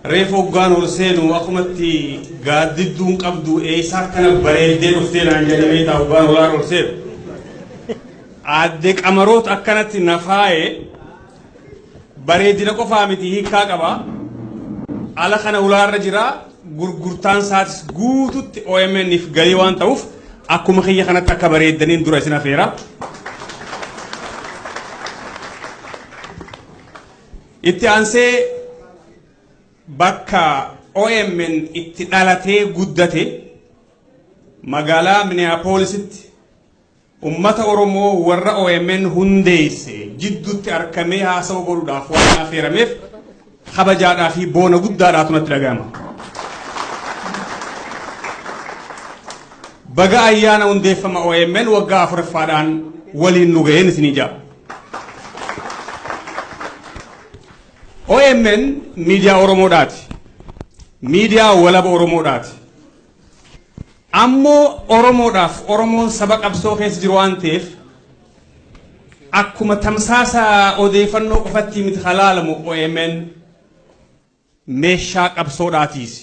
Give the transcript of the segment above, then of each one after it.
Reefu hoggaan ol seenu akkumatti gaaddidduun qabdu eessaa akkana bareeddee dhuftee naan jedhee beektaa hoggaan olaan ol seenu. Aadde Qamaroot akkanatti na faaye bareedina qofaa miti hiikkaa qaba. Ala kana ulaarra jira gurgurtaan isaatis guututti OMN'if galii waan ta'uuf akkuma kiyya kanatti akka bareeddaniin dura isin afeera. Itti aansee bakka OMN itti dhalatee guddate magaalaa Minneapoolisitti ummata Oromoo warra OMN hundeesse jidduutti argamee haasawa godhuudhaaf waan affeerameef kabajaadhaa fi boona guddaadhaatu natti dhaga'ama. Baga ayyaana hundeeffama OMN waggaa afuraffaadhaan waliin nu ga'een isinii ja'a. OMN miidiyaa Oromoodhaati. Miidiyaa walaba Oromoodhaati. Ammoo Oromoodhaaf Oromoon saba qabsoo keessa jiru waan ta'eef akkuma tamsaasa odeeffannoo qofatti miti halaalamu OMN meeshaa qabsoodhaatiis.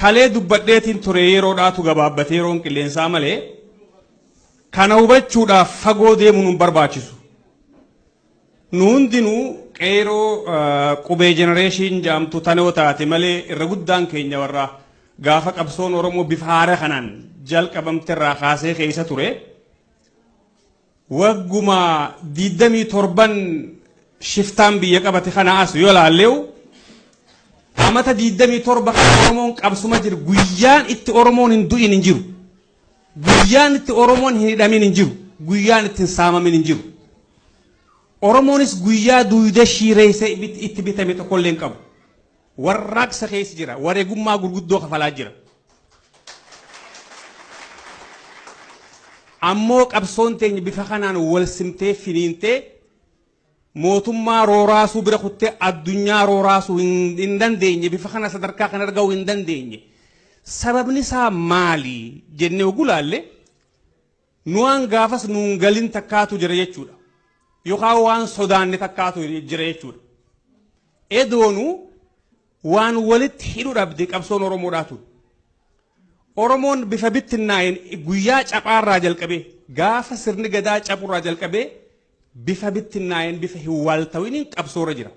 Kalee dubbadheetiin ture yeroodhaatu gabaabbatee yeroon qilleensaa malee kana hubachuudhaaf fagoo deemuun hin barbaachisu. Nu hundinuu qeeroo qubee jenereeshin jedhamtu tanoo taate malee irra guddaan keenya warra gaafa qabsoon Oromoo bifa haaraa kanaan jalqabamte irraa kaasee keessa ture. Wagguma 27 shiftaan biyya qabate kana as yoo laalleewu amata 27 kan Oromoon qabsuma jiru guyyaan itti Oromoon hin du'in hin jiru. Guyyaan itti Oromoon hin hidhamin hin jiru. Guyyaan itti hin saamamin hin jiru. Oromoonis guyyaa duwida shiireessee itti bitame tokkollee hin qabu. Warraaqsa keessa jira. Wareegummaa gurguddoo kafalaa jira. Ammoo qabsoon teenya bifa kanaan wal simtee finiintee mootummaa rooraasuu bira kuttee addunyaa rooraasuu hin dandeenye bifa kana sadarkaa kana argahuu hin dandeenye. Sababni isaa maali jennee ogulaalle nu waan gaafas nuun galin takkaatu jira jechuudha. Yookaan waan sodaanne takkaatu jira jechuudha. Edoonuu waan walitti hidhu dhabde qabsoon Oromoodhaatu. Oromoon bifa bittinnaa'een guyyaa caphaarraa jalqabee gaafa sirni gadaa caphurraa jalqabee bifa bittinnaa'een bifa hin waaltawiniin qabsoorra jira.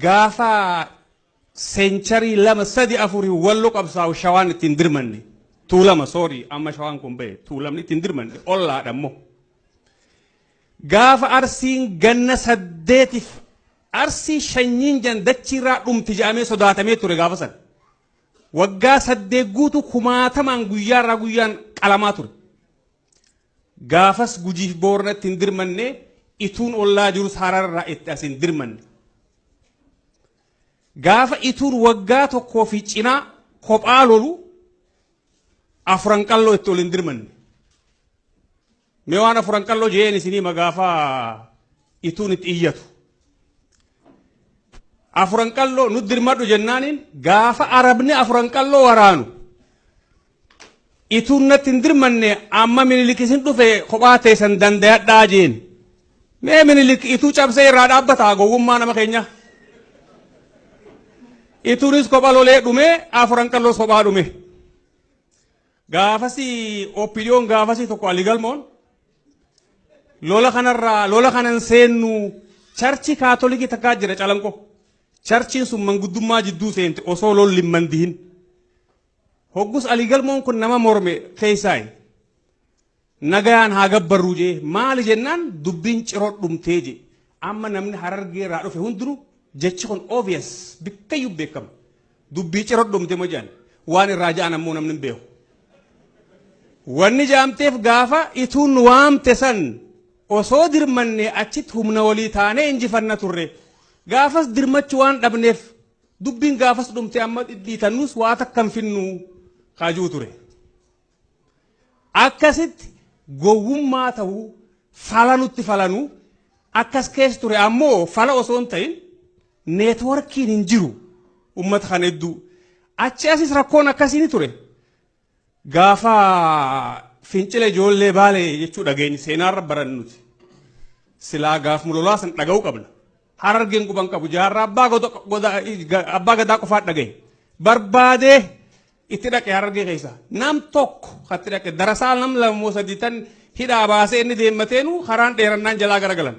Gaafa seencharii 2 3 4 walloo qabsaa'u shawaan ittiin dirmanne tuulama soorii amma shawaan kun ba'e tuulamni ittiin dirmanne ollaadha immoo. Gaafa arsiin ganna 8 arsii shanyiin jan dachiirraa dhumti jedhamee sodaatamee ture gaafa san. Waggaa 8 guutuu kumaatamaan guyyaarraa guyyaan qalamaa ture. Gaafas gujiif boorna ittiin dirmanne ituun ollaa jirus hararraa itti as hin dirmanne. Gaafa ituun waggaa tokkoo fi cinaa kophaa lolu afuran qalloo itti ol hin dirmanne. Mee waan afuran qalloo jeen isinii magaafa ituun itti iyyatu. Afuran qalloo nu dirmadhu jennaaniin gaafa arabni afuran qalloo waraanu. Ituun natti hin dirmanne amma minilik isin dhufe kophaa teessan dandayadhaa jeen. Mee minilik ituu cabsee irraa dhaabbata gowwummaa nama keenya. Ituunis kopha lolee dhume afuran qalloos kophaa dhume. Gaafasi OPDO'n gaafasi tokko Ali Galmoon lola kanarraa lola kanan seennu charchi kaatolikii takkaa jira calanqo. Charchiin sun manguddummaa jidduu seente osoo lolli hin mandihin. Hoggus Ali Galmoon kun nama morme keessaayi. Nagayaan haa gabbarruu jee maali jennaan dubbiin ciroo dhumtee jee. Amma namni harargee irraa dhufe hundinuu jechi kun obvious bikkayyuu beekama. Dubbii ciroo dhumte moo jedhan waan irraa ja'an ammoo namni hin beeku. Wanni jaamteef gaafa ituun waamte san osoo dirmanne achitti humna walii taanee injifanna turre. Gaafas dirmachuu waan dhabneef dubbiin gaafas dhumte amma dhidhiitannus waa takka hin finnu kaajuu ture. Akkasitti gowwummaa ta'uu fala nutti falanuu akkas keessa ture ammoo fala osoo hin ta'in neetworkiin hin jiru uummata kana hedduu. Achi asis rakkoon akkasii ni ture. Gaafa fincila ijoollee baalee jechuu dhageenye seenaarra barannu nuti. Silaa gaafuma lolaa san dhaga'uu qabna. Harargeen quban qabu, Jaarraa Abbaa Gadaa qofaa dhagaye. Barbaadee itti dhaqe Harargee keessa. Nam tokko katti dhaqe darasaa nam lama moo sadii tan hidhaa baasee inni deemmateenu karaan dheerannaan jalaa garagalan.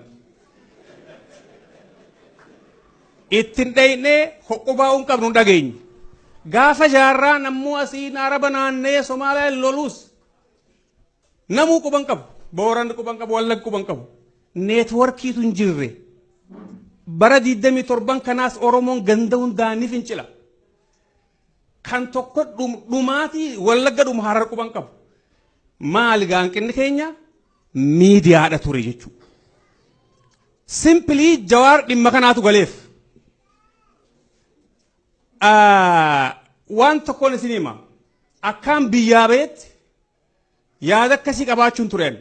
Ittiin dhaynee hoqqubaa hin qabnu, hin dhageenye. Gaafa Jaarraan ammoo asiin Araba naannee Somaaliyaan loluus namuu quban qabu. Booranni quban qabu, Wallaggi quban qabu. Networkiitu hin jirre. Bara 27 kanaas Oromoon ganda hundaan ni fincila. Kan tokko dhumaatii Wallagga dhumu Harar quban qabu. Maali gaanqinni keenya? Miidiyaadha ture jechuudha. Simply Jawaar dhimma kanaatu galeef. Waan tokkoon isin hima. Akkaan biyyaa bahetti yaada akkasii qabaachuun tureen.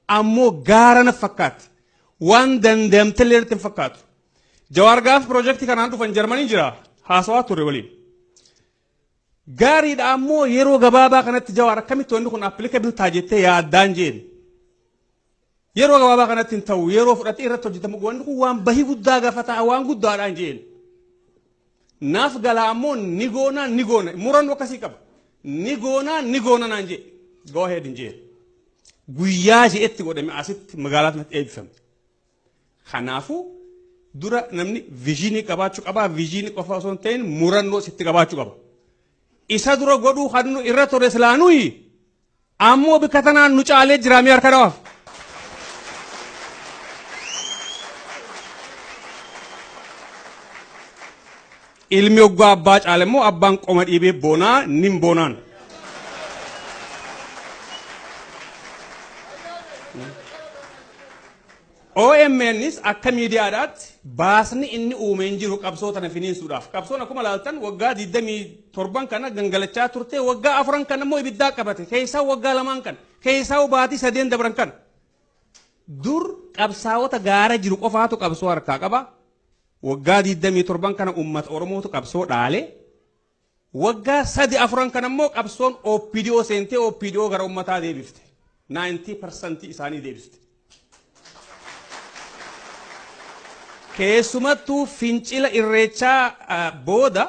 Ammoo gaara na fakkaatti. Waan danda'amtellee irratti hin fakkaatu. Jawaar gaafa piroojeektii kanaan dhufan Jarmanii jira. Haasawaa turre waliin. Gaariidha, ammoo yeroo gabaabaa kanatti Jawaar akkamitti wanni kun applicable ta'a jettee yaaddaan jeen. Yeroo gabaabaa kanatti hin ta'u, yeroo fudhatee irratti hojjetamu, wanni kun waan bahii guddaa gaafataa, waan guddaadhaan jeen. Naaf galaa, ammoo ni goona, ni goona, murannoo akkasii qaba. Ni goona, ni goona naan jee. Go ahead hin jeen. Guyyaa je'etti godhame, asitti magaalaa kanatti eebbifame. Kanaafuu dura namni visionii qabaachuu qaba. Visionii qofa osoo hin ta'in murannoo sitti qabaachuu qaba. Isa dura godhuu kan nu irra ture silaanuyi ammoo bikka tanaan nu caalee jira, mi harka dhawaaf. Ilmi oggaa abbaa caale immoo abbaan qoma dhiibee boonaa nin boonaan. OMNs akka miidiyaadhaatti baasni inni uume hin jiru qabsoo tana finiinsuudhaaf. Qabsoon akkuma ilaaltan waggaa 27 kana gangalachaa turte, waggaa 4 kana immoo ibiddaa qabate, keessaa waggaa 2n kana, keessaa baatii 3n dabran kana. Dur qabsaa'ota gaara jiru qofaatu qabsoo harkaa qaba. Waggaa 27 kana uummata Oromootu qabsoo dhaale. Waggaa 3 4n kana immoo qabsoon OPDO seentee OPDO gara uummataa deebifte. 90% isaanii deebifte. Keessumattuu fincila Irreechaa booda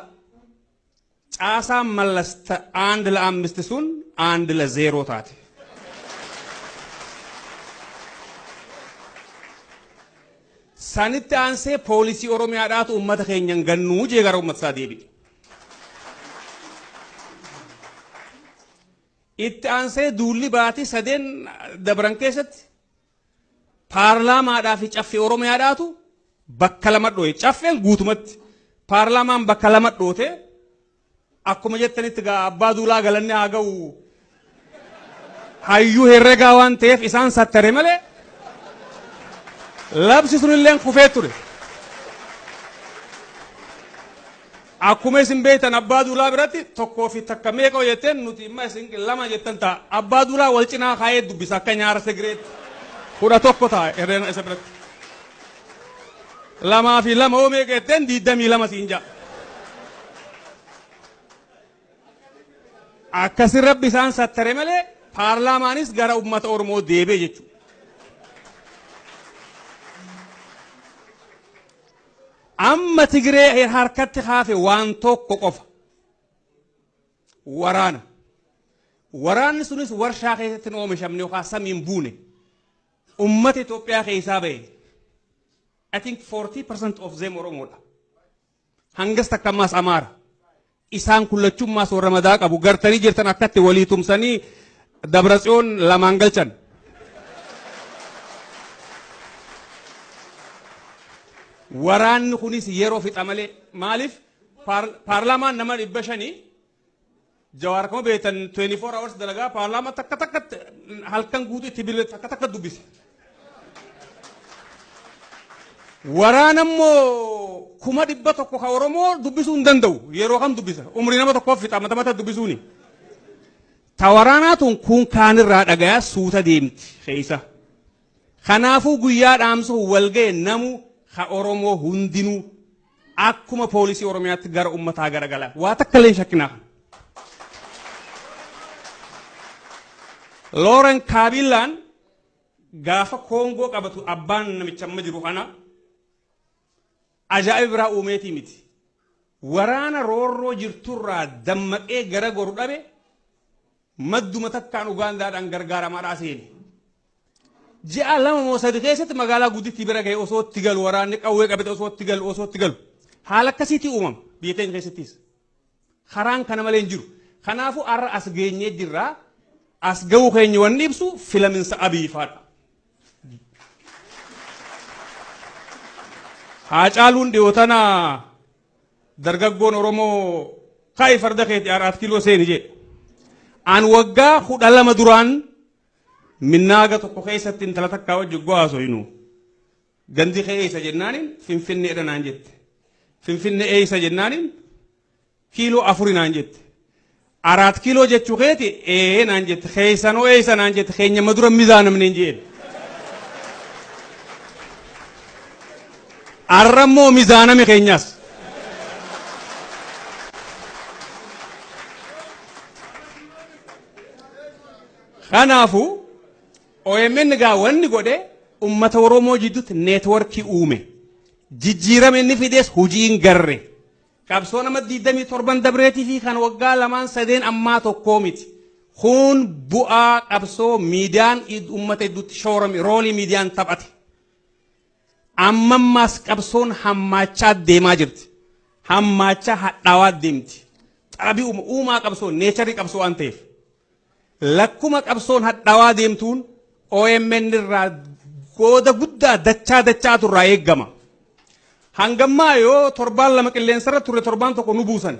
caasaan Mallasta 1 ለ5 sun 1 ለ0 taate. Sanitti aansee poolisii Oromiyaadhaatu uummata keenyan gannuu jee gara uummata isaa deebi'e. Itti aansee duulli baatii 3n dabran keessatti paarlaamaadhaa fi Caffee Oromiyaadhaatu bakka lama dhooye. Caffeen guutumatti, paarlaamaan bakka lama dhoote. Akkuma jettanitti gaa Abbaa Duulaa galanne haa ga'u, hayyuu herregaa waan ta'eef isaan sattare malee labsi sunilleen kufee ture. Akkuma isin beektan Abbaa Duulaa biratti tokkoo fi takka meeqa jetteen, nuti imma isin lama jettan ta'a. Abbaa Duulaa wal cinaa kaayee dubbisa akka nyaara sigireetti. 11 ta'a herreena isa biratti. Lamaa fi lama oo meeqa jetteen, 22 siin ja'a. Akkasi Rabbi isaan sattare malee paarlaamaanis gara uummata Oromoo deebi'e jechuudha. Amma Tigiree harkatti haafe waan tokko qofa. Waraana. Waraanni sunis warshaa keessatti hin oomishamne yookaan samiin buune. Uummata Itoophiyaa keessaa bahe. I think 40% of them Oromoodha. Hangas takka ammaas Amaara. Isaan kullachummaas warra madaa qabu. Gartanii jirtan akkatti walii tumsanii Dabratsiyoon lamaan galchan. Waraanni kunis yeroo fixa malee, maaliif paarlaamaan nama 500, Jawaar akkuma beektan 24 hours dalagaa, paarlaamaa takka takka halkan guutuu itti bilbile, takka takka dubbise. Waraana immoo 100,000 ka Oromoo dubbisuu hin danda'u. Yeroo kam dubbisa? Umrii nama tokkoof fixa mata mata dubbisuuni. Ta waraanaa tun kun kaanirraa dhagayaa suuta deemti keessa. Kanaafuu guyyaa dhaamsuuf wal ga'e namu ka Oromoo hundinuu akkuma poolisii Oromiyaatti gara uummataa garagala. Waa takka illee hin shakkinaa. Looren Kaabillaan Gaafa Koongoo qabatu abbaan namicha amma jiru kana ajaa'iba biraa uumeetii miti. Waraana roorroo jirturraa dammaqee gara goru dhabe madduma takkaan Ugaandaadhaan gargaaramaadhaa seene. Ji'a 2 moo 3 keessatti magaalaa guddittii bira ga'e osoo itti galu waraanni qawwee qabate osoo itti galu osoo itti galu. Haala akkasiitii uumama biyya teenya keessattis. Karaan kana malee hin jiru. Kanaafuu har'a as geenyee jirraa as ga'uu keenya wanni ibsu filaminsa Abiy faadha. Haacaaluun dhiyoo tana dargaggoon Oromoo kaa'i farda keetii 4 kiiloo seeni jedhe. An waggaa 12 duraan minnaaga tokko keessatti intala takkaa wajjin go'aasoynu. Gandi kee eessa jennaaniin Finfinneedha naan jette. Finfinnee eessa jennaaniin kiiloo 4 naan jette. 4 kiiloo jechuu keeti ee naan jette. Keessanoo eessa naan jette. Keenya madura mizaanamneen jeen. Arrammoo mizaaname keenyas. Kanaafuu OMN gaa wanni godhe ummata Oromoo jidduutti neetworkii uume. Jijjiirama inni fides hojii hin garre. Qabsoo nama 27 dabreetii fi kan waggaa lamaan sadeen ammaa tokkoo miti. Kun bu'aa qabsoo miidiyaan ummata gidduutti shoorame roolii miidiyaan taphate. Ammammaas qabsoon hammaachaa deemaa jirti. Hammaachaa hadhaawaa deemti. Xabii uumaa qabsoo neecharii qabsoo waan ta'eef. Lakkuma qabsoon hadhaawaa deemtuun OMN irraa qooda guddaa dachaa dachaatu irraa eeggama. Hangammaa yoo torbaan 2 qilleensarra turre torbaan 1 nu buusan.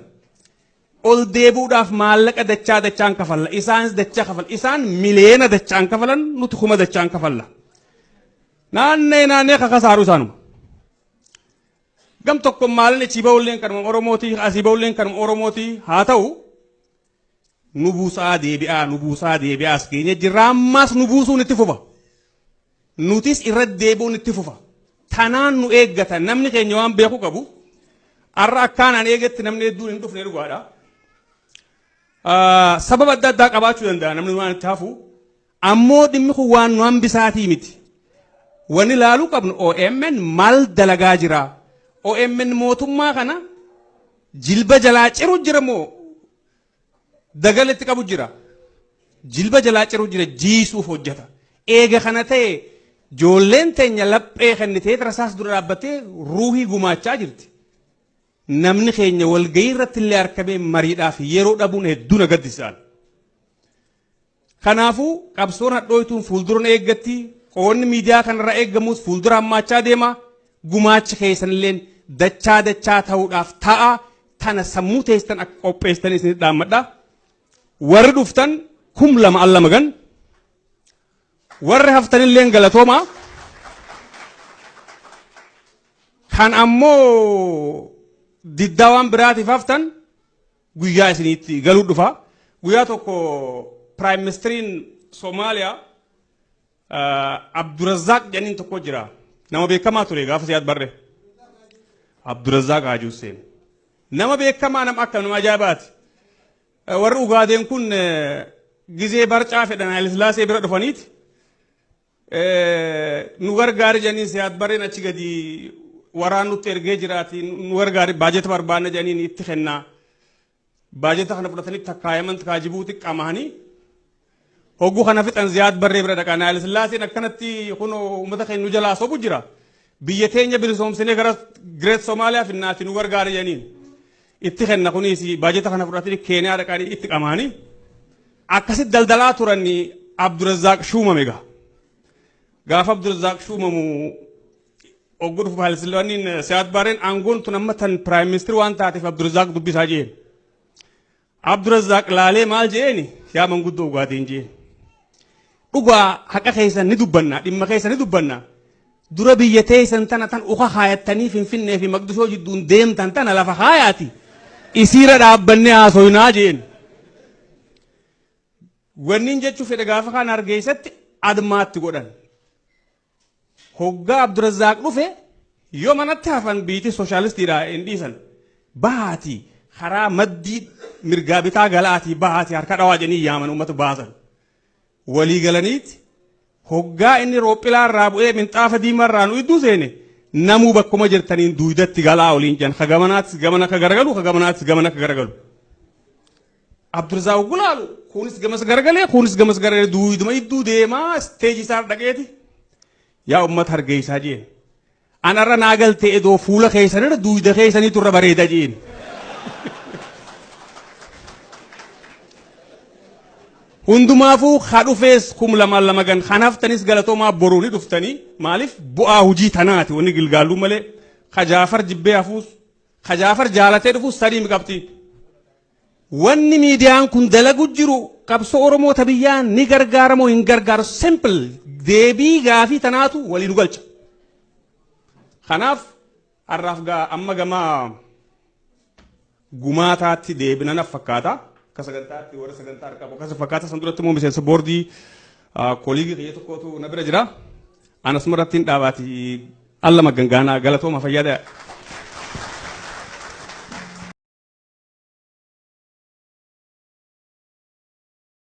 Ol deebi'uudhaaf maallaqa dachaa dachaan kafalla. Isaanis dachaa kafalla. Isaan miliyoona dachaan kafalan nuti kuma dachaan kafalla. Naannee naannee kakasaaru isaanuma. Gam tokko maalin achii ba'ulleen kanuma Oromooti asii ba'ulleen kanuma Oromooti haa ta'u nu buusaa deebi'aa nu buusaa deebi'aa as geenye jirra ammaas nu buusuun itti fufa. Nutis irra deebi'uun itti fufa. Tanaan nu eeggata namni keenya waan beeku qabu har'a akkaanaan eegetti namni hedduun hin dhufne dhugaadha. Sababa adda addaa qabaachuu danda'a namni waan itti hafu. Ammoo dhimmi kun waan nu hambisaatii miti. Wanni ilaaluu qabnu OMN maal dalagaa jira? OMN mootummaa kana jilba jalaa ciru jira moo dagaletti qabu jira? Jilba jalaa ciru jira jiisuuf hojjeta. Eega kana ta'e ijoolleen teenya laphee kennitee rasaas dura dhaabbattee ruuhii gumaachaa jirti. Namni keenya walgahii irratti illee argamee mariidhaaf yeroo dhabuun hedduu na gaddisaan. Kanaafuu qabsoon hadhooytuun fuuldura eeggatti qoonni miidiyaa kanarraa eeggamus fuuldura hammaachaa deema gumaachi keessanilleen dachaa dachaa ta'uudhaaf ta'a tana sammuu teessan akka qopheessitan isin dhaammadha. Warri dhuftan 2000 al lama gan warri haftanilleen galatoomaa. Kan ammoo diddaa waan biraatiif haftan guyyaa isiniitti galuu dhufa. Guyyaa tokko Prime Ministeriin Somaaliyaa Abdurazzaaq jedhaniin tokko jira. Nama beekamaa ture gaafa siyaad barre. Abdurazzaaq Haji Hussein. Nama beekamaa nama akka nama ajaa'ibaati. Warri Ugaadeen kun gizee barcaa fedhan Haayilasillaasee bira dhufaniiti. Nu gargaari jedhaniin siyaad barreen achi gadi waraan nutti ergee jiraati nu gargaari baajeta barbaanna jedhaniin itti kennaa. Baajeta kana fudhatanii takkaa Yaman takkaa Jibuuti qamahanii hogguu kana fixan Ziyaad Barree bira dhaqan. Haayile Sillaaseen akkanatti kun uummata keenya nu jalaa sobu jira. Biyya teenya bilisoomsinee gara Great Somaaliyaa finnaati nu gargaari jedhaniin. Itti kenna kunis baajeta kana fudhatanii Keeniyaa dhaqanii itti qamahanii akkasitti daldalaa turan Abdurazzaaq shuumame gaa. Gaafa Abdurazzaaq shuumamu Oggu dhufu Haayilasillaasiin Siyaad Baareen aangoon tun amma tan piraayim ministeer waan taateef Abdurazzaaq dubbisaa jeen. Abdurazzaaq laalee maal jeeni yaa manguddoo dhugaatiin jeen. Dhugaa haqa keessan ni dubbanna dhimma keessan ni dubbanna. Dura biyya teessan tana tan uka kaayattanii Finfinnee fi Maqdishoo jidduun deemtan tana lafa kaayaati. Isiira dhaabbannee haasoynaa jeen. Wannin jechuu fedhe gaafa kaan hargeessatti admaatti godhan. Hoggaa Abdurazzaaq dhufe yoo manatti hafan biitii sooshaalistiidha hin dhiisan. Bahaatii karaa maddii mirgaa bitaa galaatii bahaatii harka dhawaa jedhanii yaaman uummata baasan. Walii galaniiti Hoggaa inni roophilaa irraa bu'ee minxaafa diimaa irraa nu idduu seene, namuu bakkuma jirtaniin duudatti galaa oliin jan, ka gamanaatis gamana ka garagalu, ka gamanaatis gamana ka garagalu. Abdurzaaq gulaalu kunis gamas garagalee, kunis gamas garagalee, duuduma idduu deemaa isteejii isaa dhaqeeti, "Yaa ummata Hargeysaa," jeen, "anarra naa galtee edoo fuula keessanirra duuda keessaniitu irra bareeda," jeen. Hundumaafuu ha dhufees 2002 gan kan haftanis galatoomaa. Boruu ni dhuftanii. Maaliif bu'aa hojii tanaati wanni gilgaalluu malee, ka Jaafar jibbee hafuus, ka Jaafar jaalatee dhufuus sadii mi qabxi. Wanni miidiyaan kun dalagu jiru qabsoo Oromoo ta biyyaa ni gargaara moo hin gargaaru? Simple deebii gaafii tanaatu walii nu galcha. Kanaaf har'aaf gaa amma gama gumaataatti deebina na fakkaata. Akka sagantaatti warra sagantaa harkaa qabu akkas fakkaata. San duratti immoo miseensa boordii kooliigii kiyya tokkotu na bira jira. Anasuma irratti hin dhaabaati. Alla magangaanaa, galatooma, fayyadaa.